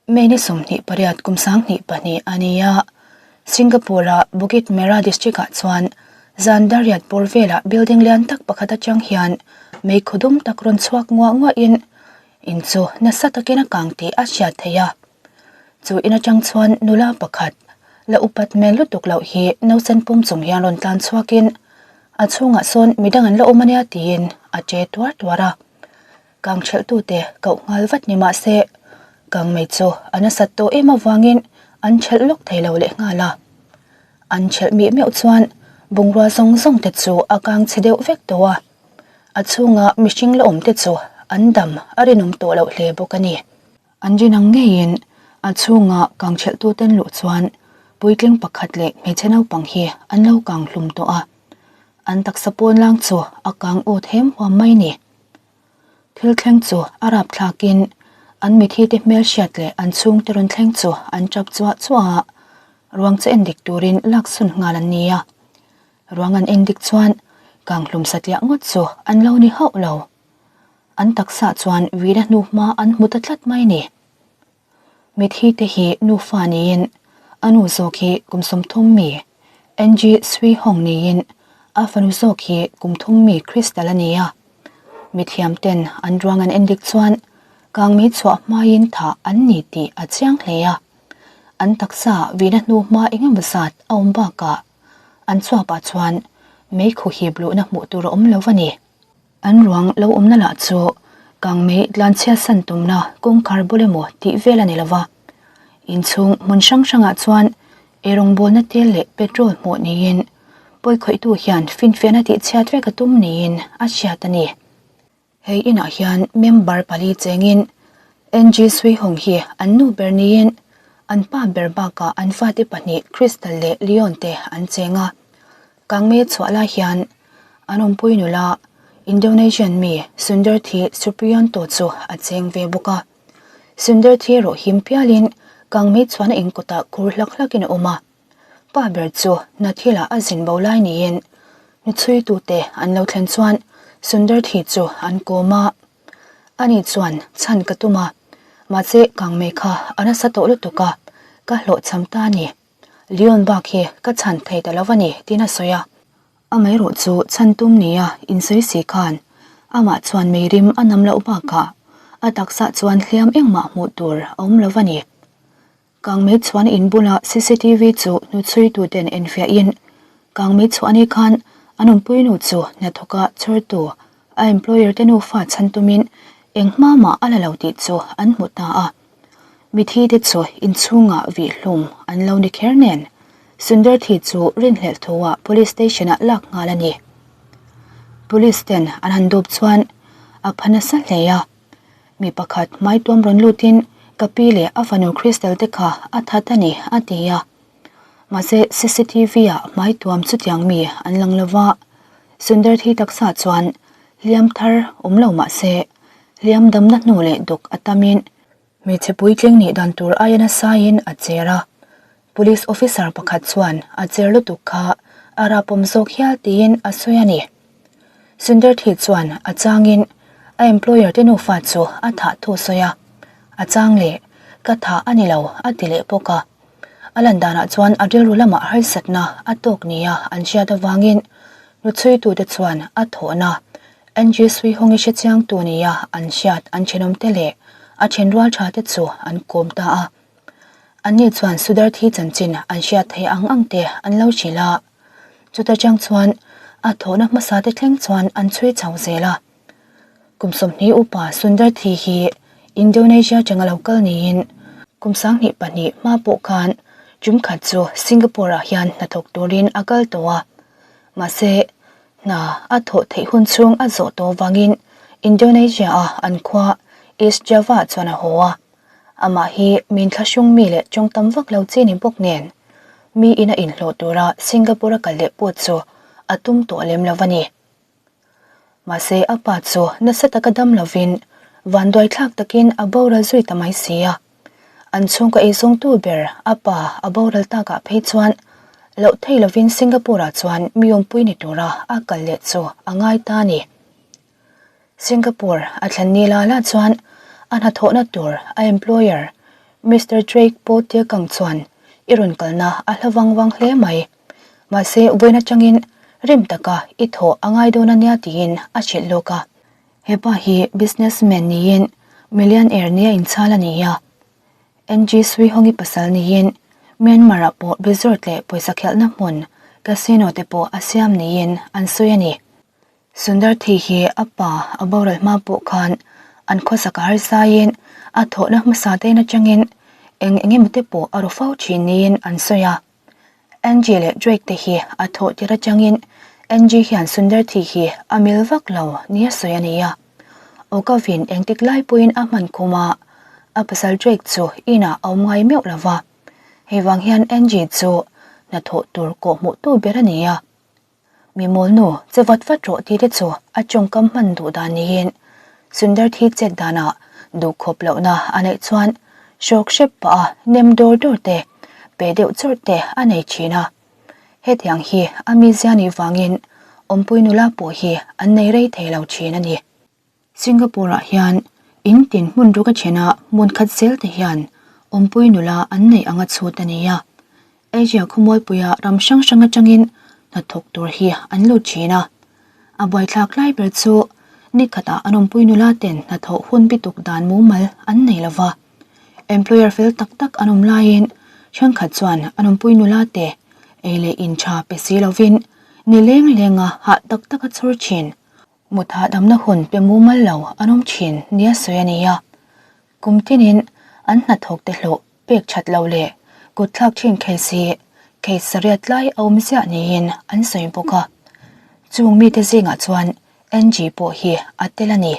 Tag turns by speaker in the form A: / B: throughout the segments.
A: May ni 28 kum 22 a ni a, Singapore-a Bukit Merah district-ah chuan zan dariat bawr velah building lian tak pakhat atang hian mei khaw dum tak rawn chhuak nguah nguahin in chu nasa takin a kang tih a hriat theih a. Chu in atang chuan nula pakhat la upat hmel lutuk loh hi nausen pum chung hian rawn tlan chhuakin a chhungah sawn midang an la awm ania tiin a che tuar tuar a. Kang ṭhelhtute koh nghal vat ni mah se, kang mai chu a nasat tawh em avangin an ṭhelh lawk thei lo leh nghal a. An ṭhelh mih meuh chuan bungrua zawng zawng te chu a kang chhe deuh vek tawh a, a chhunga mihring la awm te chu an dam a rinawm tawh loh hle bawk a ni. An rin ang ngeiin a chhunga kang ṭhelhtuten luh chuan puitling pakhat leh hmeichhe naupang hi an lo kang hlum tawh a, an taksa pawn lang chu a kang ut hem huam mai ni. Thil thleng chu a rap thlakin an mithi te hmel hriat leh an chhungte rawn thleng chu an tap chuah chuah a, ruang chu endik turin laksun nghal an ni a. Ruang an endik chuan kanghlum satliah ngawt chu an lo ni hauh lo. An taksa chuan vira hnu hma an hmu ta tlat mai ni. Mithi te hi nufa niin a nu zawk hi kum 30 mi Angie Sui Hong niin a fanu zawk hi kum 3 mi Crystal a ni a. Mithiam ten an ruang an endik chuan kangmei chhuah hmain thah an ni tih a chiang hle a. An taksa vina hnu hma engemaw zat a awm bakah an chuapah chuan meikhu hip luhna hmuh tur a awm lo a ni. An ruang lo awmna lah chu kangmei tlanchhia san tumna kawngkhar bul emaw tih vel a ni lova. Inchhung hmun hrang hrangah chuan eirawngbawlna tel leh petrol hmuh niin pawikhawihtu hian finfiahna tihchhiat vek a tum niin a hriat a ni. Hei inah hian member pali chengin NG Suihawng hi an nu ber niin an pa ber bakah an fate pahnih Crystal leh Leon te an cheng a. Kangmei chhuah lai hian an awmpui nula Indonesian mi Sundarthi Supriyanto chu a cheng ve bawk a. Sundarthi erawh him pialin kangmei chuan a inkawtah khur hlak hlakin a awm a. Pa ber chu Nathila a zin bo lai niin hnuchhuitute an lo thlen chuan Sundarthi chu an kawm a. Ani chuan chhan ka tum a, mahse kangmei kha a nasa tawh lutuk a, ka hlawhchham ta a ni. Leon bak hi ka chhan thei ta lo a ni tiin a sawi a. Amaherawh chu chhan tum nia insawi si khan amah chuan meirim a nam loh bakah a taksa chuan hliam engmah hmuh tur a awm lo a ni. Kangmei chuan in bula cctv chu hnuchhuituten enfiahin Kangmei chhuah ni khan a nunpuinu chu hnathawka chhawrtu a employer te nufa chhan tumin eng hma mah a la lo tih chu an hmu ta a. Mithi te chu inchhungah vih hlum an lo ni kher nen Sundar thi chu rinhlelh thuah police station ah lak nghal a ni. Police ten an han dawp chuan a pha nasa hle a. Mi pakhat hmaituam rawn lutin ka pi leh a fanu Crystal te kha a that a ni a ti a. Mahse cctv ah hmaituam chutiang mi an lang lova, Sundar thi taksa chuan hliam thar awm lo mahse hliam damna hnu leh dawk a tamin hmeichhe puitling nih dan tur aia nasaiin a cher a. Police officer pakhat chuan a cher lutuk kha a rapawm zawk hial tiin a sawi a ni. Sundar thi chuan a changin a employer te nufa chu a thah thu sawi a, a chang leh ka thah a ni lo a ti leh bawk a. A lan danah chuan a rilru lamah harsatna a tawk nia an hriat avangin hnuchhuitute chuan a thawhna Angie Suihawng-i hrechiangtu nia an hriat an thenawmte leh a thenrual thate chu an kawm ta a. Anni chuan Sudarthi chanchin an hriat theih ang ang te an lo hrilh a. Chuta chang chuan a thawhna hmasa te thleng chuan an chhui chho zel a. Kum 20 upa Sundarthi hi Indonesia atanga lo kal niin kum 22 hma pawh khan tum khat chu Singapore ah hian hnathawk turin a kal tawh a. Mahse, hna a thawh theih hun chhung a zawh tawh vangin Indonesia a an khua East Java chuan a haw a. Amah hi min thlahrung mi leh tawng tam vak lo chi ni bawk nen mi ina inhlawh tura Singapore a kal leh pawh chu a tum tawh lem lo a ni. Mahse a pa chu nasa taka dam lovin vanduai thlak takin a boral zui ta mai si a. An chhungkaw eizawngtu ber a pa a boral takah phei chuan loh thei lovin Singapore ah chuan mi awmpui ni tura a kal leh chu a ngai ta a ni. Singapore a thlen ni la la chuan a hnathawhna tur a employer. Mister Drake pawh Tiakang chuan i rawn kalna a hla vang vang hle mai. Mahse vawiin atangin rim taka i thawh a ngai dawn a nia tiin a hrilh lawk a. Hepa hi businessman niin millionaire nia inchhal a ni a. NG Suihawngi pasal niin Myanmar-ah pawh resort leh pawisa khelhna hmun casino te pawh a siam niin an sawi a ni. Sundar Thi hi a pa a boral hma pawh khan an khawsak a harsaiin a thawhna hmasa te in atangin eng eng emaw te pawh a ru fo thin niin an sawi a. Angie leh Drake te hi a thawh tir atangin Angie hian Sundar Thi hi a mil vak lo nia sawi a ni a. Okavin engtik lai pawhin a hman khum a, a pasal Drake chu inah a awm ngai meuh lo va. Hei vang hian Angie chu hnathawh tur kawhhmuhtu ber a ni a. Mi mawlnu, che vat vat rawh tih te chu a tawngkam hman duh dan niin Sundar thi chet danah duhkhawp lohna a neih chuan hrawk hrep pah a nem dawr dawr te, pe deuh chawrh te a nei thin a. Hetiang hi a mizia nih vangin awmpui nula pawh hi an nei rei thei lo thin a ni. Singapore-ah hian in tin hmun ruk a then a, hmun khat zel te hian awmpui nula an neih anga chhut a ni a. Asia khawmualpuia ram hrang hrang atangin hnathawk tur hi an lut thin a. A buaithlak lai ber chu ni khatah an awmpui nula ten hnathawh hun bituk dan mumal an nei lo va. Employer fel tak tak an awm laiin thenkhat chuan an awmpui nula te ei leh in tha pe si lovin ni leng lenga hah tak tak a chhawr thin. Mut hahdamna hun pe mumal lo an awm thin nia sawi a ni a. Kum tinin an hnathawkte hlawh pek that lo leh kut thlak thin case hi case sariat tlai a awm ziah niin an sawi bawk a. Chung mite zingah chuan Angie pawh hi a tel a ni.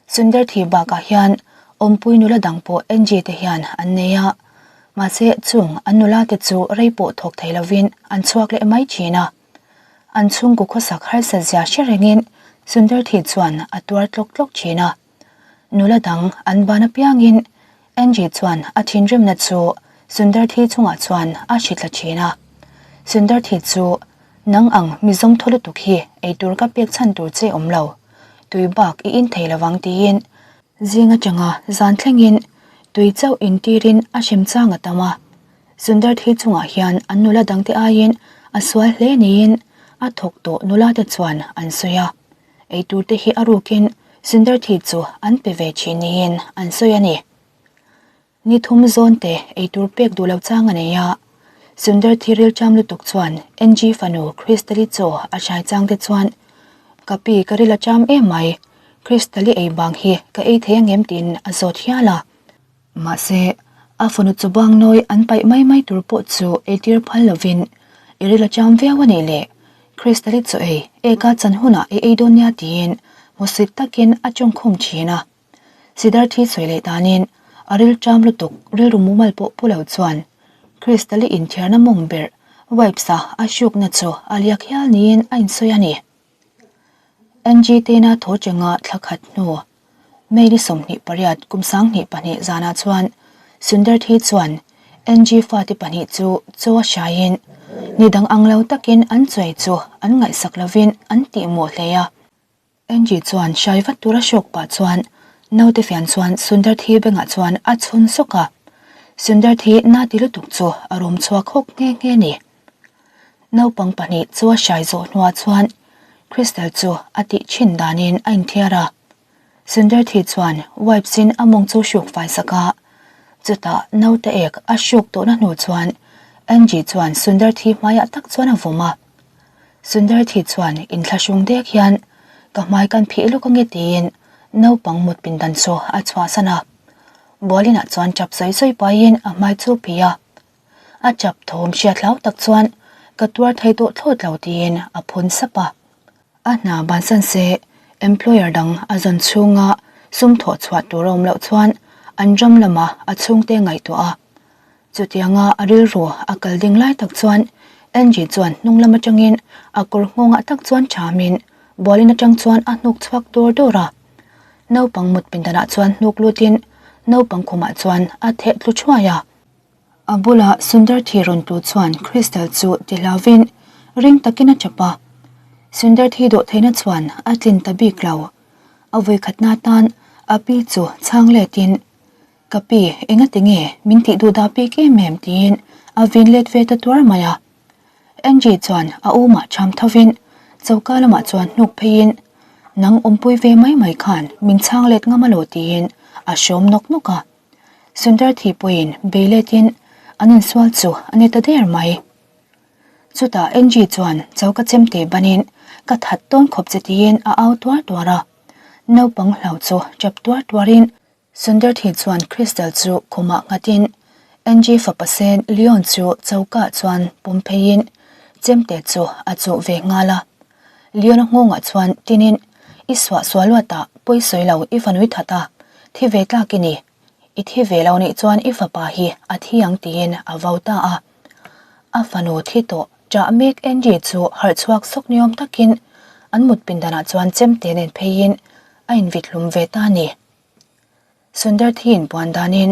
A: Sundar thi bakah hian awmpui nula dang pawh Angie te hian an nei a. Mahse chung an nula te chu rei pawh thawk thei lovin an chhuak leh mai thin a. An chhungkaw khawsak harsat zia hre rengin Sundar thi chuan a tuar tlawk tlawk thin a. Nula dang an ban apiangin Angie chuan a thinrimna chu Sundar thi chungah chuan a hri thla thin a. Sundar thi chu Nang ang mi zawng thaw lutuk hi eitur ka pek chhan tur che awm lo, tui bak i in thei lovang tiin zing atanga zan thlengin tui chauh intirin a hrem chang a tam a. Sundar thi chungah hian an nula dangte aiin a sual hle niin a thawk tawh nula te chuan an sawi a. Eitur te hi a rukin Sundar thi chu an pe ve thin niin an sawi a ni. Ni thum zawn te eitur pek duh lo chang a nei a, Sundar thi rilṭam lutuk chuan NG fanu Crystal-i chaw a hrai chang te chuan, Ka pi ka ril a ṭam em mai, Crystal-i ei bang hi ka ei thei angem tiin a zawt hial a. Mahse, a fanu chaw bang nawi an paih mai mai tur pawh chu eitir phal lovin, I ril a ṭam viau a nih le, Crystal-i chaw ei eka chan hunah i ei dawn nia tiin hmusit takin a ṭawngkhum ṭhin a. Sidar thi sawi leh danin a rilṭam lutuk rilru mumal pawh pu lo chuan Crystal-i inthiarna mawng ber wipes-a a hrukna chu a liak hial niin a insawi a ni. NG tena thaw chenga thla khat hnu May ni 28 kum 22 zanah chuan Sundar thi chuan NG fate pahnih chu chaw a hraiin ni dang ang lo takin an chawi chu an ngaihsak lovin an tihmawh hle a. Angie chuan hrai vat tura hrawk pah chuan naute fian chuan Sundar thi bengah chuan a chhun sawk a. Sundar thi na ti lutuk chu a rum chhuak hawk nghe nghe ni. Naupang pahnih chu a hrai zawh hnuah chuan Crystal chu a tih thin danin a inthiar a. Sundar thi chuan wipes in a mawng chu hruk fai sak a. Chutah naute ek a hruk tawhna hnu chuan Angie chuan Sundar thi hmaiah tak chuan a vawm a. Sundar thi chuan inthlahrung dek hian ka hmai kan phih lawk ange tiin naupang mut pindan chu a chhuahsan a. Bualinah chuan chap sawi sawi paiin a hmai chu phih a. A chap thawm hriat hlau tak chuan ka tuar thei tawh thlawt lo tiin a phun sap a. A hna bansan se employer dang a zawn chhunga sum thawh chhuah tur a awm loh chuan an ram lama a chhungte ngaihtuah a. Chutianga a rilru a kal ding lai tak chuan Angie chuan hnung lam atangin a kawr nghawngah tak chuan thamin bualin atang chuan a hnuk chhuak dawr dawr a. Naupang mut pindanah chuan hnuk lutin naupang khumah chuan a theh tlu thuai a. A bula Sundar thi rawn tlu chuan Crystal chu ti hlauvin ring takin a chap a. Sundar thi dawh theihna chuan a tlin ta bik lo. A vawikhatna tan a pi chu chhang letin. Ka pi, engati nge min tih duh dah bik em em tiin a vin let ve ta tuar mai a. Angie chuan a awmah cham thovin choka lamah chuan hnuk pheiin Nang awmpui ve mai mai khan min chhang let ngam alo tiin a hrawm nawk nawk a. Sundar thi pawhin bei letin an insual chu a ni ta der mai. Chutah Angie chuan choka chemte banin ka that tawn khawp che tiin a au tuar tuar a. Naupang hlau chu tap tuar tuarin Sundar thi chuan Crystal chu khumah nghatin Angie fapa sen Leon chu choka chuan pawm pheiin chemte chu a chuh ve nghal a. Leon-a nghawngah chuan tinin, I suah suah luatah pawi sawi lo i fanui that a, thi ve tlak i ni. I thi ve lo nih chuan i fapa hi a thi ang tiin a vau ta a. A fanu thi tawh ṭah mek Angie chu harh chhuak sawk niawm takin an mut pindanah chuan chemte nen pheiin a invit hlum ve ta a ni. Sundar thiin puan danin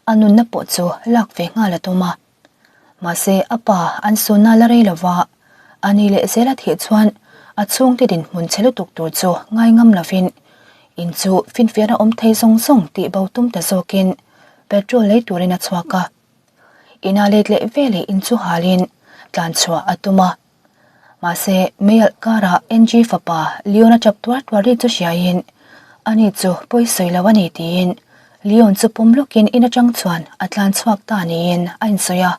A: a nunna pawh chu lak ve nghal a tum a. Mahse a pa an sunna la rei lova, a ni leh zel a thih chuan a chhungte dinhmun chhe lutuk tur chu ngai ngam lovin in chu finfiahna awm thei zawng zawng tih bo tum ta zawkin petrol lei turin a chhuak a. Ina let leh veleh in chu halin tlan chhuah a tum a. Mahse, Meialh karah NG fapa Leon-a chap tuar tuar ri chu hriaiin, Ani chu pawi sawi lo a ni tiin Leon chu pawm lawkin in atang chuan a tlan chhuak ta niin a insawi a.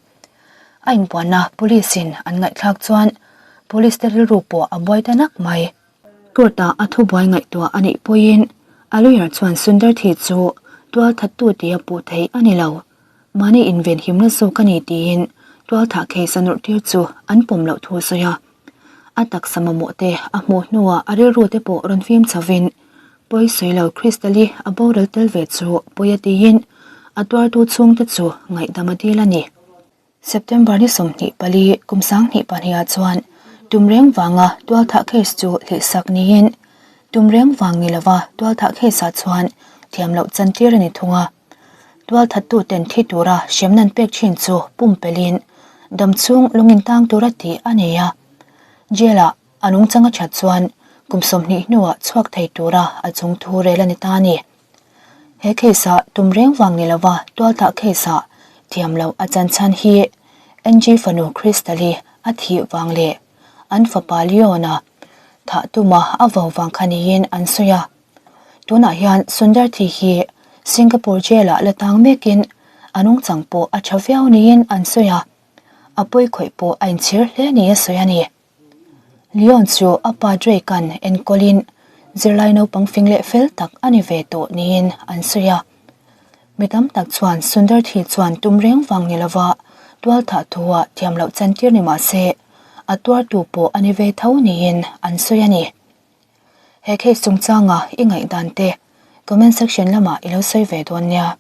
A: A inbuanna Police-in an ngaihthlak chuan Police te rilru pawh a buai ta nak mai. Court-ah a thubuai ngaihtuah a nih pawhin a lawyer chuan Sundar thi chu tualthattu tia puh theih a ni lo. Mahni invenhimna zawk a ni tiin tualthah case a nawrh tir chu an pawm loh thu a sawi a. A taksa mamawh te a hmuh hnuah a rilru te pawh rawn fim chhovin pawi sawi lo Crystal-i a boral tel ve chu pawi a tiin a tuartu chhungte chu ngaihdam a dil a ni. September ni 24 kum 2002 ah chuan tumreng vanga tualthah case chu hlihsak niin tumreng vang ni lova tualthah case ah chuan thiam loh chantir a ni thung a. Tualthattuten thi tura hremna an pek thin chu pumpelhin damchhung lungin tang tura tih a nei a. Jail ah a nungchang a that chuan kum 20 hnuah chhuak thei tura a chung thu rel a ni ta a ni. He case ah tum reng vang ni lova tualthah case ah thiam loh a chan chhan hi Angie fanu Crystal-i a thih vang leh an fapa Leon-a thah tuma a vo vang kha niin an sawi a. Tunah hian Sundar thi hi Singapore jail ah la tang mekin a nungchang pawh a tha viau niin an sawi a, a pawi khawih pawh a inchhir hle ni a sawi a ni. Leon chu a pa Drake-a'n enkawlin zirlai naupang fing leh fel tak a ni ve tawh niin an sawi a. Mi tam tak chuan Sundar thi chuan tum reng vang ni lova tualthah thu-ah thiam loh chantir ni mah se a tuartu pawh a ni ve tho niin an sawi a ni. He case chungchanga i ngaihdan te comment section lamah i lo sawi ve dawn nia.